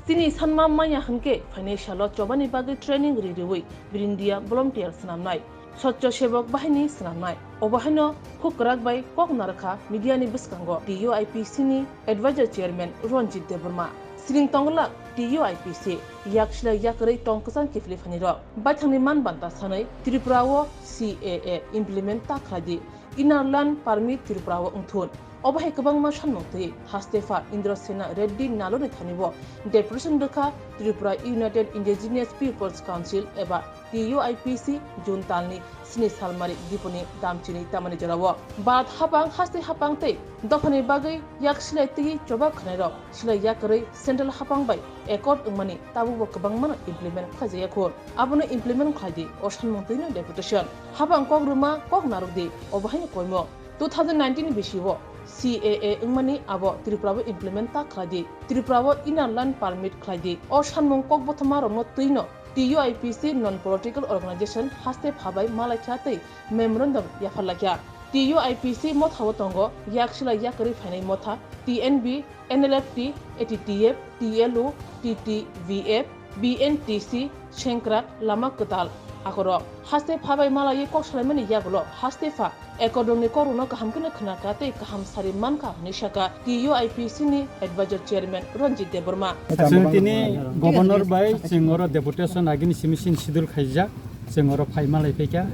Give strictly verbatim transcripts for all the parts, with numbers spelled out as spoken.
Chini sanma manya hwnkhe phainai salo chobani bagwi training ri riwi Brindia volunteer swnamnai, Swachha Sevak Bahini swnamnai. Obo haino huk kwrak bai kok narwkha media ni bwskango T U I P C ni advisor chairman Ranjit Debbarma. Siring tongwlak T U I P C yak silai yakarwi tong kwchang kiphilwi phainai rok. Baithangni man banta sanwi Tripura o C A A implement ta khlai di, Inner Line Permit Tripura o wngthun. Obo hai kwbangma sanmung twi haste pha Indra Sena Reddy Naloni thani bo deputation rwkha Tripura United Indigenous Peoples Council eba T U I P C June talni sini salmari dipuni damchini tamani jorao. Bharat hapang haste hapang tei dophani bagwi yak silai twi chobak khwnairok silai yakarwi central hapang bai accord wngmani tabukbo kwbangmano implement khlaijak yakhun. Abono implement khlai di, o sanmung twino deputation. Hapang kok rwma kok narwk di, obo haino koimo. Two thousand nineteen bisio C A A wngmani abo Tripura o implement ta khlai di. Tripura o Inner Line Permit khlai di. O sanmung kok bothoma rokno twino T U I P C non political organization haste phabai malaikha tei memorandum yapharlaikha. T U I P C mothao tongo yak silai yakarwi phainai motha T N B, N L F T, A T T F, T L O, T T V F, B N T C, Sengkrak, Lama Kwtal. Akorok haste phabai malaiwi kok salaimani yagulo haste pha ekodongni kokrokno kaham kheno khwnakha tei kaham sari mankha hwnwi sakha T U I P C ni advisor chairman Ranjit Debbarma. Chwng tini governor bai chwng oro deputation agini simi sin sidul khaijak, chwng oro phai malai phaikha.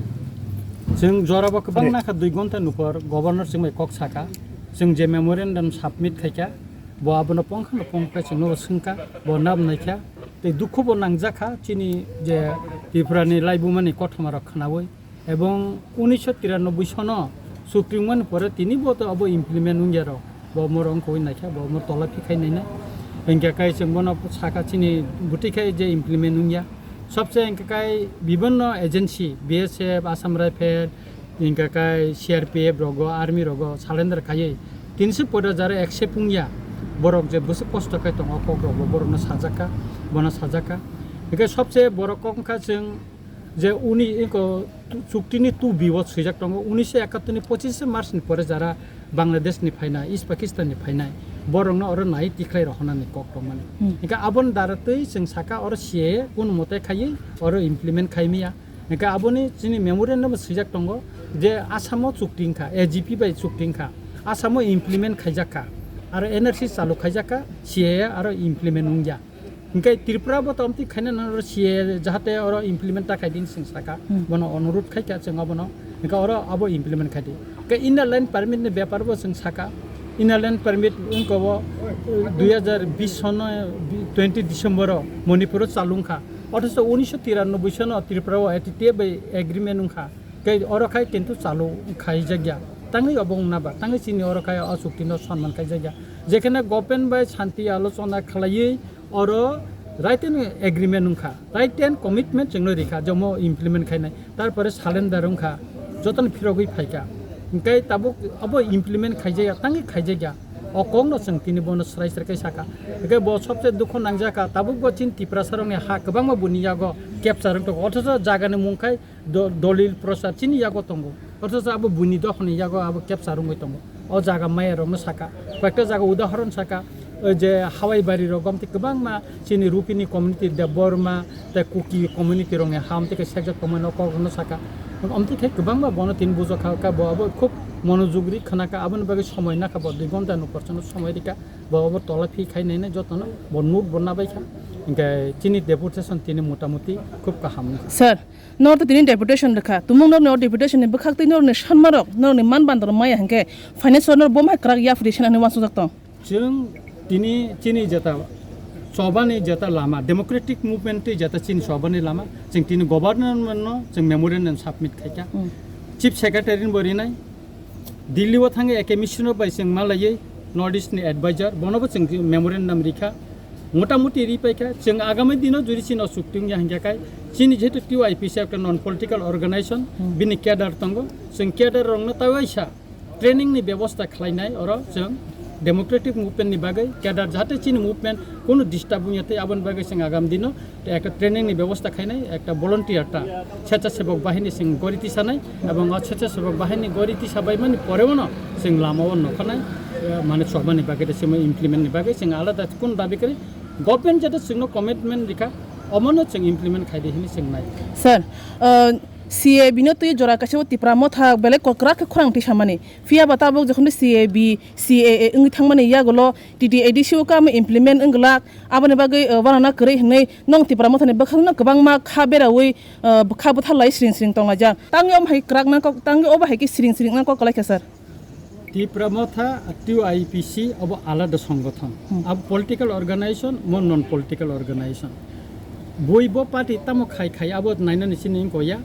Chwng jorabo kwbang nakha dui gonta nupor governor chwng bai kok sakha. Chwng je memorandum submit khaikha, bo abono pongkhano pongkhe chwngno swngkha, bo nab naikha. Tei dukhu bo nangjakha chini je Tripura ni laibuma ni kothoma rok khwnawi. Ebong unisho tiranoboi sono chukring mani pore tini bo to abo implement wngya rok. Bo omo rok wngkha naikha, bo omo tola phikhai naina. Hingkha kai chwng bono sakha chini bwtwi khai je implement wngya. Sobse hingkha kai bibinno agency, B S F, Assam Rifle, hingkha kai C R P F rogo, army rogo surrender khaiwi. Tinsi poda jara accept wngya. Borok je bwswk kosto khai tongo, kok rok bo borokno sajakha, bono sajakha. Hingkha sobse borok kok wngkha chwng je uni eko chuktini two B o swijak tongo, unisho ekattor ni pochishe March ni pore jara Bangladesh ni phainai, East Pakistan ni phainai, borokno oro nai tikhlai rohonani kok tongmani. Hmm. Hingkha aboni dara twi chwng saka oro C A A kun mote khaiwi oro implement khaimaya. Hingkha aboni chini memorandum swijak tongo je Assam o chukti wngkha, A G P bai chukti wngkha, Assam o implement khaijakha, aro N R C chalu khaijakha, C A A aro implement wngya. Hingkhe Tripura bo tomti khaina nang oro C A A jahate oro implement ta khai din sing saka, hmm, bono onurudh khai kha chwng abono, hingkhe oro abo implement khai di. Hingkhe Inner Line Permit ni bepar bo chwng saka, Inner Line Permit wngkha bo, eh, dui hazar bish sono, twenty December o Manipur o chalu wngkha. Othocho unisho tiranoboi sono Tripura o A T T F bai agreement wngkha. Tei oro khai kintu chalu khaijakya. Tangwi obo wngna ba, tangwi chini oro khai o chukti no sonman khaijakya. Jekhane government bai shanti alochona khlaiwi oro written agreement wngkha, written commitment chwngno rikha, jomo implement khainai, tarpore surrender wngkha, jotono phirogwi phaikha. Hingkhe tabuk abo implement khaijakya, tangwi khaijakya. O kokno chwng tini bono swrai swrai khe saka. Hingkhe bo sobse dukhu nangjaka, tabuk bo chini Tiprasa rokni ha kwbangma boni yago capture wng tongo. Othocho jagani mung khai do-, dolil prosar chini yago tongo. Othocho abo buini dophani yago abo capture wngwi tongo. O jaga maya rokno saka. Koyekta jaga udahoron saka, o je Hawai bari rok, omtwi kwbangma chini Rupini community, Debbarma, tei Kuki community rokni ha omtwi khe sekjak tongmani o kok rokno saka. Omtwi khe kwbangma bono tini bujokha, kha bo abo khub monojog ri khwnakha, aboni bagwi somoi nakha bo dui ghonta ni porsono somoi rikha. Bo abo tola phi khai nainai jotono, bo note bo nabaikha. Hingkhe chini deputation tini motamuti khub kaham wngkha. Sir, nor to tini deputation rwkha. Tumung norni o deputation ni bwkhak twi norni sanmarok, norni man bandor maya hingkhe finance norbo mai kwrak yapri sina hinwi uansukjak tong. Chwng tini chini jeta chobani jeta lama, democratic movement twi jeta chini chobani lama, chwng tini government no chwng memorandum submit khaikha. Hmm. Chief Secretary ni bo rinai, Delhi o thangwi eke mission o bai chwng malaiwi North East ni advisor, bono bo chwng memorandum rikha. Motamuti ripaikha, chwng agami dino juri chini o chukti wngya hingkha khai, chini jehetu T U I P C ekta non political organization, hmm, bini cadre tongo, chwng cadre rokno taiwaisa training ni bebosta khlainai, oro chwng democratic movement ni bagwi cadre jahate chini movement kunu disturb wngya tei aboni bagwi chwng agam dino tei ekta training ni bebosta khainai, ekta volunteer ta Swechhasevak Bahini chwng gori tisanai, ebong o Swechhasevak Bahini gori tisa bai mani pore bono chwng lama o nokhanai, eh, mane chobani bagwi tei chwng implement ni bagwi chwng alada kun dabi kwrwi Government jeta chwngno commitment rikha, omono chwng implement khaidi hini chwng nai. Sir, uh, C A B no twi jora kaisa o Tipra Motha belai kwrak khe khorang twi samani. Phiya ba tabuk jokhon C A B, C A A wngwi thangmani yagulo T T A D C o kamo implement wngwlak, aboni bagwi, uh, wanana kwrwi hinwi nong Tipra Mothani bwkhakno kwbangma kha berawi, uh, kha bwtharlai sring sring tonglaijak. Tangwi omo hai kwrak nang kok, tangwi obo hai khe sring sring nang kok kwlaikha, sir. Tipra Motha, T Y P C obo alada songothon. Hmm. Abo political organization, mo non political organization. Bui bo party tamo khai khai abo nainani sini wngkha ya.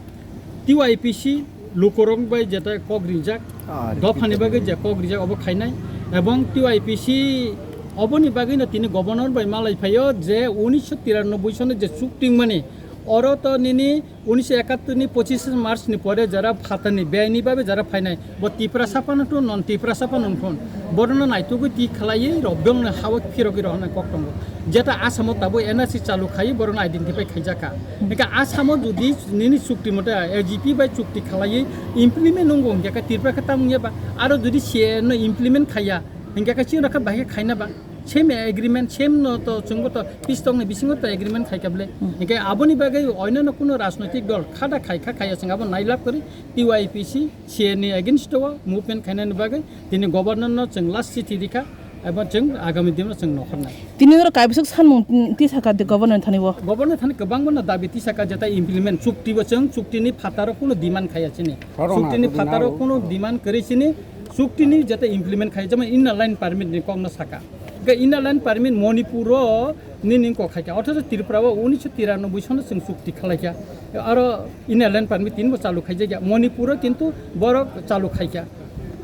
T Y P C lukurok bai jeta kok rijak, ah, dophani bagwi je kok rijak obo khainai. Ebong T Y P C oboni bagwino tini governor bai malai phaio je unisho tiranoboi sono je chukti mani oro to nini unisho ekattor ni pochis March ni pore jara phatani beyni babe jara phainai, bo Tiprasa phano to non Tiprasa phano wngthun, borokno naitugwi twi khlaiwi rok bongno hawa phirogwi rohornai kok tongo. Jeta Asamo tabuk N R C chalu khai borokno identify khaijakha. Hingkhe Asamo jodi nini chukti mote A G P bai chukti khlaiwi implement wngkha hingkhe Tripura khe tamo wngya ba? Aro jodi C A A no implement khaiya hingkhe khe chini rokha bahai khe khaina ba? Same agreement, same no to chwngbo to peace talk ni bisingo to agreement khaikha bwle. Hmm. Hingkhe aboni bagwi oinano kuno rajnoitik dol khada khaikha khaiya chwng abo nailab kwrwi T Y P C C A ni against o movement khainani bagwi tini governor no chwng last chithi rikha, ebo chwng agami dino chwng nokhornai. Tini oro kaibwswk sanmung tisaka de governor thani o? Governor thani kwbangma no dabi tisaka jeta implement chukti bo chwng chukti ni phataro kuno demand khaiya chini. Chukti ni phataro kuno demand kwrwi chini, chukti ni jeta implement khaiya, jemon inner line permit ni kokno saka. Ga inner line permit Manipur o nini kok khaikha, othocho Tripura o unisho tiranoboi sono chwng chukti khalaikha. Aro inner line permit tini bo chalu khaijakya. Manipur o kintu borok chalu khaikha.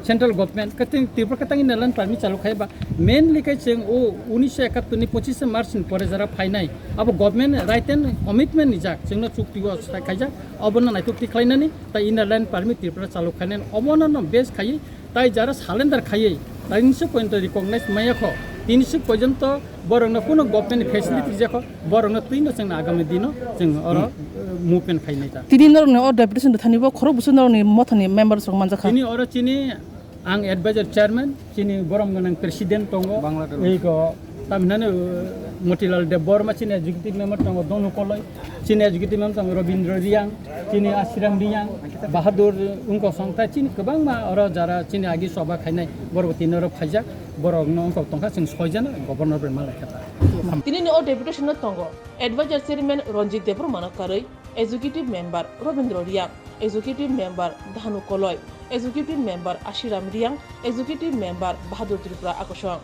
Central government khe tini Tripura khe tang inner line permit chalu khaiba. Mainly khe chwng o unisho ekattor ni pochis March ni pore jara phainai. Abo government right and commitment ni jak. Chwngno chukti o sai khaijak. Obono naithok ti khlainani. Tai inner line permit Tripura chalu khainani. Obono no base khaiwi tai jara surrender khaiwi, tai nisi porjonto recognize maya kho, tini si porjonto borokno kuno government facility rijak kho, borokno twino chwng agami dino chwng oro, hmm, eh, movement khainai ta. Tini norokni o deputation thani bo khorok busu norokni mothani member rok manjakha. Tini oro chini ang advisor chairman, chini borom gwnang president tongo. Bangla tongo. Ei ko Tamhinani, uh, Motilal Debbarma chini executive member tongo, Donu Koloi, chini executive member tongo, Robindra Riyang, chini Ashiram Riyang, Bahadur Ungkosong, tai chini kwbangma oro jara chini agi soba khainai, borok tini oro phaijak, borok no wngkok tongkha, chwng soijana governor bai malai kha ta. Tini ni o deputation no tongo, advisor chairman Ranjit Debbarma no karwi, executive member Robindra Riyang, executive member Dhanu Koloi, executive member Ashiram Riyang, executive member Bahadur Tripura Akosong.